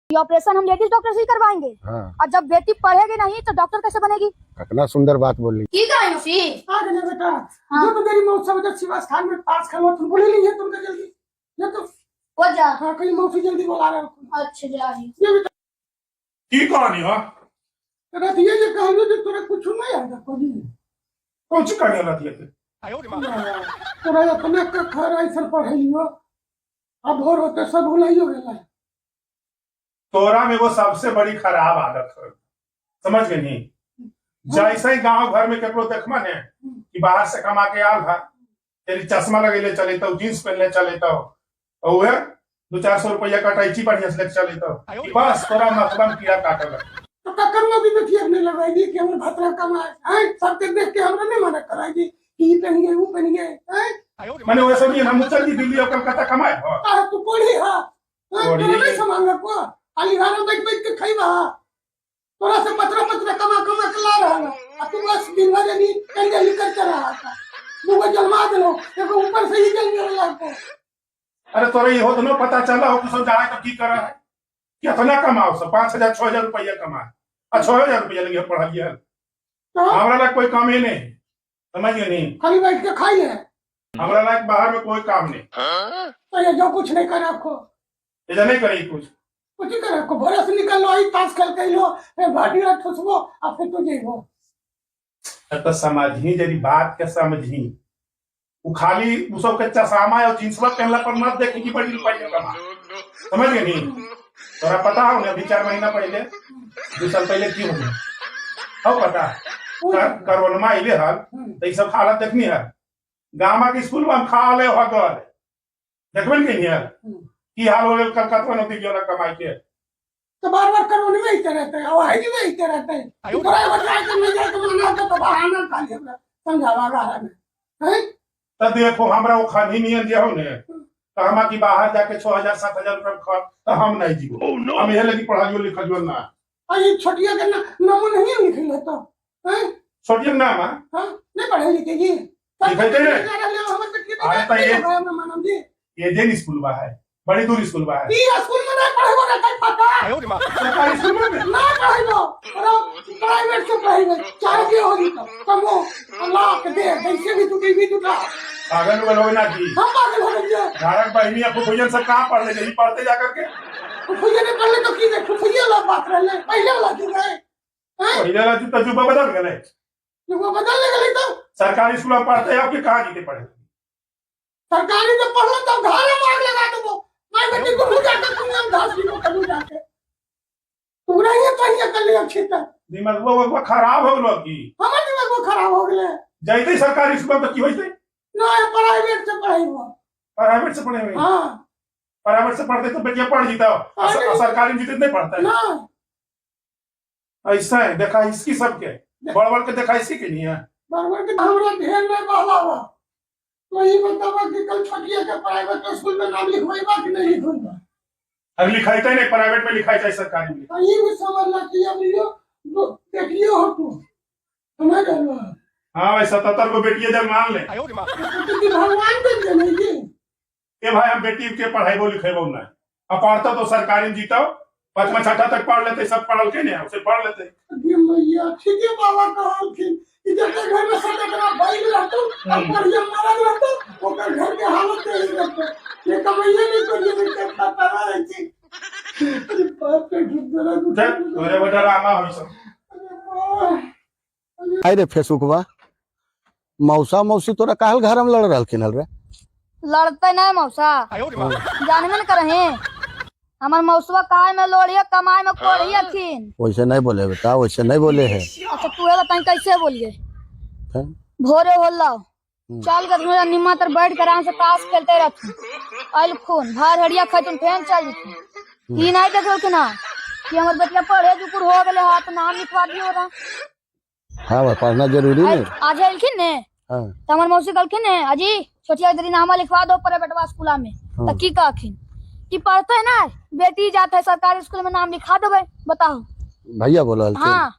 ये ऑपरेशन हम ladies doctor से ही करवाएंगे। हाँ। और जब बेटी पढ़ेगी नहीं तो डॉक्टर कैसे बनेगी? कितना सुंदर बात बोली। की कहे मौसी? आ गए बेटा। हाँ। जो तो तेरी मौत सब शिवा स्थान में पास खलो, तुम बोले नहीं है तुमको जल्दी ये तो। हो जा। हाँ, कहीं मौसी जल्दी बुला रहे हो। अच्छा, जा रही। ये बेटा। की कहानी हो? रतिया जे कहलो जे तोरा कुछ नहीं आता कोई। कौन सी कहानी रहती है? तोरा अपने के घर ऐसा पढ़ाइयो, अब भोर होते सब भुलाइयो गेला। तोरा में वो सबसे बड़ी खराब आदत है, समझ गई नहीं? जैसे ही गांव घर में केकरो देखमा ने कि बाहर से कमा के आल है, तेरी चश्मा लगेले चले तो, जींस पहनले चले तो, और वह 200-400 रुपया का अटैची बढ़िया से लेके चले तो, कि बस तोरा मतलब में कीड़ा काटल है। तो ककर में भी बेटिया नहीं लगाएगी कि हमरे भतरा कमाए हैं, सबके देख के हमरा नहीं मना कराएगी कि ई पहनिए वो पहनिए हैं। माने वैसे भी हम चल दी दिल्ली और कलकत्ता कमाए हो। आ तू पढ़ी हा हैं, पढ़ी। तोरा नहीं संभाल को, खाली घर में बैठ बैठ के खइबा। तोरा से पतरा पतरा कमा कमा के ला रहा है आ तू बस दिन भर यानी कंजली करते रहा था। दूगो जन्मा देलो, एगो ऊपर से ही जन्म रहा को। अरे तोरा ये हो तो पता चला हो कि सब जाए तो की करा है, कितना कमाओ सब 5,000 6,000 रुपया कमाए आ 6,000 रुपया लगे पढ़लिए। तो हमरा लायक कोई काम ही नहीं, समझ गए नहीं? खाली बैठ के खाई है। हमरा लायक बाहर में कोई काम नहीं। तो ये जो कुछ नहीं करे आपको। ये नहीं करी कुछ। कुछ ही करे आपको, भोरे से निकल लो, आई ताश खेल के लो, फिर भाटी रात ठुसबो आ फिर तू जेबो। तो समझी जरी बात के समझी, वो खाली उ सब के चश्मा और जींसवा पहनला पर मत देखी कि बड़ी रुपया कमा, समझ गए नहीं? तोरा पता हो ना, अभी 4 महीना पहले, 2 साल पहले की हो गया हो पता? करोनमा अइले हल तो ई सब हालत देखनी है। गामा के स्कूल में हम खा ले हो गल, देखबे ने कहीं हल की हाल हो गेल कलकत्ता नदी गेल कमाई के। तो बार बार करोने में आते रहते हैं और आई में आते रहते हैं। तू ड्राइवर जाए के नहीं जाए के मना के तो बहाना खाली हमरा समझावा रहा है हैं। तो देखो, हमरा वो खानी नियन जे हो ने, तो हमा की बाहर जाके 6,000 7,000 रुपया खा तो हम नहीं जीवो। हम यह लगी पढ़ाइयो लिखाइयो ना। और ये छोटिया के ना नामो नहीं लिखल तो हैं। छोटिया के नाम है? हां, नहीं पढ़े लिखे जी। लिखे थे? अरे तो ये- मानम जी। ये जेन स्कूल बा है, बड़ी दूर स्कूल बा है। ई स्कूल में नहीं पढ़ेबो रे कहीं पता। सरकारी स्कूल में ना पढ़ेबो, प्राइवेट से पढ़ेबो चाहे के हो जी तो कमो अल्लाह के दे जैसे भी तू भी तू पागल उगल हो ना की? हम पागल हो गए? घरक बहनी या फुफुजन सब कहाँ पढ़ ले यही पढ़ते जा करके। फुफुया ने पढ़ले तो की फुफुया वाला बात रहले, पहले वाला जुग है हैं? पहले वाला जुग तो जुबा बदल गए। जुग बदल गए तो सरकारी स्कूल में पढ़ते हैं, आपके कहाँ जीते पढ़े? सरकारी में पढ़लो तो घर में आग लगा देबो। मैं बेटी को जाके तुम हम घास भी को जाके पूरा ये कहिए कर लियो छी त। दिमाग वो खराब हो गलो की? हमर दिमाग वो खराब हो गेले। जाइते सरकारी स्कूल में तो की होइते? ना, प्राइवेट से पढ़ाइबो। प्राइवेट से पढ़े हुए? हां। प्राइवेट से पढ़ते तो बेटिया पढ़ जीता, अरे। सरकारी में जीते नहीं पढ़ता है। ना। ऐसा है, देखा इसकी सबके बड़ बड़ के देखा इसकी के नहीं है। बराबर के हमरा ढेर नहीं बहलावा, तो ये बतावा कि कल छोटिया के प्राइवेट स्कूल में नाम लिखवाइबा कि नहीं लिखवाइबा? अब लिखाई नहीं, प्राइवेट में लिखाई चाहे सरकारी में। तो ये भी समझ ला कि अब यो देखियो हो तू समझ रहो। हाँ भाई, 77 को बेटिया जब मान ले। तो कि भगवान के देने जी। ए भाई, हम बेटी के पढ़ाई लिखेबो ना। अब पढ़ता तो सरकारी में जीता, पांचवा छठा तक पढ़ लेते, सब पढ़ल के नहीं उसे पढ़ लेते। गे मैया, ठीक है बाबा कहलखिन कि जकर घर में 77 बैल रहतो और बढ़िया मरद रहतो, ओकर घर के हालत यही रहतो। ये कमैया नहीं करिए नहीं करता तारा रहै छी। अरे बाप रे, दर्द उठे। तोरे बेटा रामा हो सब। अरे बाप। आई रे फेसबुकवा, मौसा मौसी तोरा काहल घर में लड़ रहलखिन हल रे? लड़ते नहीं मौसा, जानबे न करे हमार मौसवा काय में लोड़िया कमाए में कोढ़ी अखिन। वैसे नहीं बोले बेटा, वैसे नहीं बोले है। अच्छा, तू है बताई कैसे बोलिए? हैं? भोरे होल्ला चल कर मेरा निम्मा तर बैठ कर आराम से ताश खेलते रहथुन, अल खून भार हड़िया खैतुन, फेन चल जैथुन। ई नहीं देखल ना कि हमर बेटिया पढ़े जुकुर हो गेले हा तो नाम लिखवा दियो रा। हाँ भाई, पढ़ना जरूरी नहीं। आज एलखिन ने तो हमर मौसी कहलखिन ने, अजी छोटिया के नामा लिखवा दो प्राइवेटवा स्कूला में। तो की कहखिन कि पढ़ते ना बेटी जाते है सरकारी स्कूल में नाम लिखा देबै, बताओ। भैया बोला? हाँ।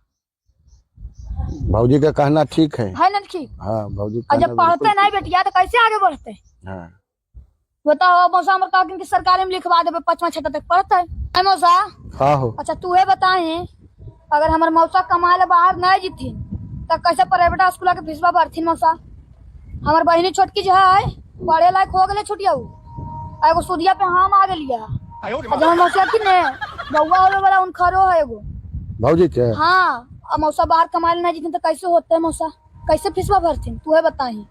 भौजी का कहना ठीक है। है ना ठीक? हाँ, भौजी का और जब कहना पढ़ते बिल्कुल नहीं बेटिया तो कैसे आगे बढ़ते? ठीक। हाँ। बताओ मौसा हमर काकिन के सरकारी में लिखवा देबे, 5वां 6वां तक पढ़ते है मौसा। हाँ हो। अच्छा तू बताए, अगर हमर मौसा कमाए ला बाहर नहीं जिथिन त कैसे प्राइवेट स्कूल के फीसवा भरथिन मौसा? हमर बहिनी छोटकी जो है पढ़े लायक हो गेले छोटिया, एगो सुदिया पे हम आ गेलिया। आ जब मौसा की ने बउआ होवे वाला उनखरो है एगो भौजी के। हाँ, अब मौसा बाहर कमाए ला नहीं जिथिन त कैसे होते है मौसा, कैसे फीसवा भरथिन? तू बताही।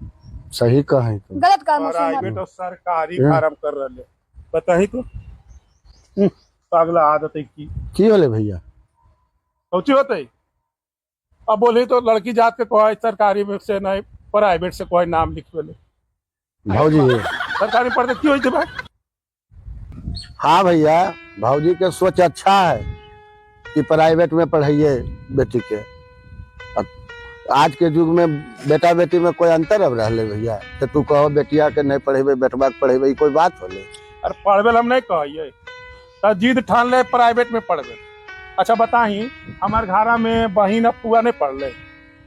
सही कहे तुम। गलत का मौसा? प्राइवेट और सरकारी फार्म कर रहे बताही तो। अगला आदत है की की होले भैया? कौची होते? अब बोली तो लड़की जात के कोई सरकारी में से नहीं प्राइवेट से कोई नाम लिखवे ले। भौजी सरकारी में पढ़ते की होई भाई? हाँ भैया, भौजी के सोच अच्छा है कि प्राइवेट में पढ़ाइए बेटी के। आज के युग में बेटा बेटी में कोई अंतर अब रहले भैया? तो तू कहो बेटिया के नहीं पढ़ेबे बेटवा के पढ़ेबे, ई कोई बात होले? अरे पढ़बे हम नहीं कहिए, तो जिद ठान ले प्राइवेट में पढ़बे। अच्छा बताही, हमार घरा में बहिन अब पुआ नहीं पढ़ले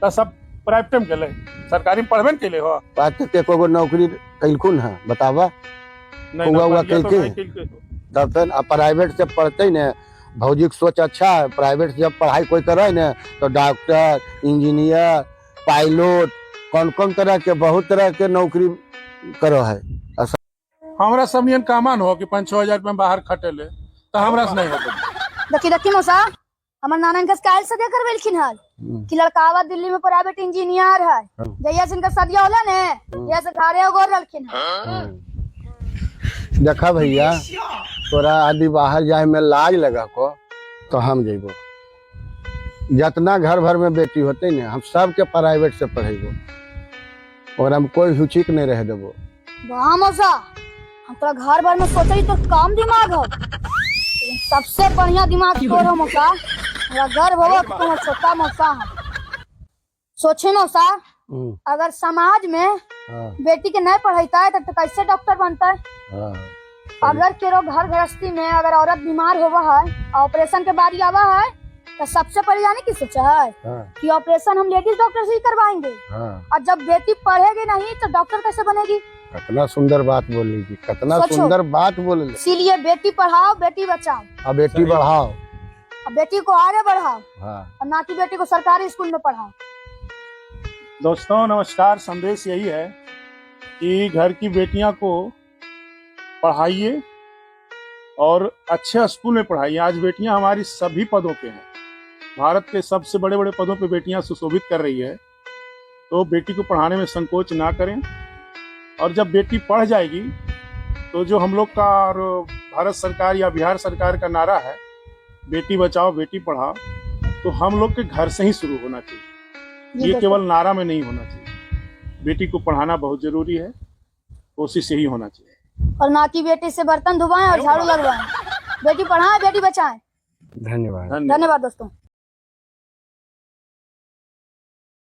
तो सब प्राइवेट में गेले, सरकारी में पढ़बे न केले हो? आज तक एको गो नौकरी कैलखुन है बतावा? नहीं, हुआ हुआ नौकरिया तो कैलके? नहीं कैलके हो। तब फिर अब प्राइवेट से पढ़ते ही ने, भौजी के सोच अच्छा है। प्राइवेट से जब पढ़ाई कोई करे ने तो डॉक्टर, इंजीनियर, पायलट, कौन कौन तरह के बहुत तरह के नौकरी करो है। हमरा सब नियन कामान हो कि 5-6 हजार रुपया में बाहर खटेले तो हमरा से नहीं होते। देखी देखी मौसा, हमर नाना इनका काल सदिया करवेलखिन हल कि लड़कावा दिल्ली में प्राइवेट इंजीनियर है। जहिया से इनका सदिया होला ने जहिया से घरे गोर रहलखिन हल। देखा भैया, तोरा आदि बाहर जाए में लाज लगा को तो हम जइबो। जितना घर भर में बेटी होते ने हम सबके प्राइवेट से पढ़ेबो और हम कोई हुचिक नहीं रह देबो। वाह मौसा, हम तोरा घर भर में सोचे तो कम दिमाग हो, लेकिन सबसे बढ़िया दिमाग तोर हो मौसा। हमरा गर्व हो कि तुम छोटा मौसा हो। सोचे मौसा, अगर समाज में बेटी के नहीं पढ़ाता है तो कैसे डॉक्टर बनता है? अगर केरो घर गृहस्थी में अगर औरत बीमार होवा है, ऑपरेशन के बाद आवा है, तो सबसे पहले जाने की सोचा है कि ऑपरेशन हम लेडीज डॉक्टर से ही करवाएंगे। और जब बेटी पढ़ेगी नहीं तो डॉक्टर कैसे बनेगी? कितना सुंदर बात बोली जी, कितना सोचो। सुंदर बात बोल। इसीलिए बेटी पढ़ाओ बेटी बचाओ। अब बेटी बढ़ाओ और बेटी को आगे बढ़ाओ और ना कि बेटी को सरकारी स्कूल में पढ़ाओ। दोस्तों नमस्कार, संदेश यही है कि घर की बेटियां को पढ़ाइए और अच्छे स्कूल में पढ़ाइए। आज बेटियां हमारी सभी पदों पे हैं, भारत के सबसे बड़े बड़े पदों पे बेटियां सुशोभित कर रही है। तो बेटी को पढ़ाने में संकोच ना करें। और जब बेटी पढ़ जाएगी तो जो हम लोग का और भारत सरकार या बिहार सरकार का नारा है बेटी बचाओ बेटी पढ़ाओ, तो हम लोग के घर से ही शुरू होना चाहिए। जी ये दोस्तों। केवल नारा में नहीं होना चाहिए। बेटी को पढ़ाना बहुत जरूरी है, कोशिश यही होना चाहिए। और ना कि बेटी से बर्तन धुवाएं और झाड़ू लगवाएं। बेटी पढ़ाएं बेटी बचाएं। धन्यवाद। धन्यवाद। धन्यवाद दोस्तों।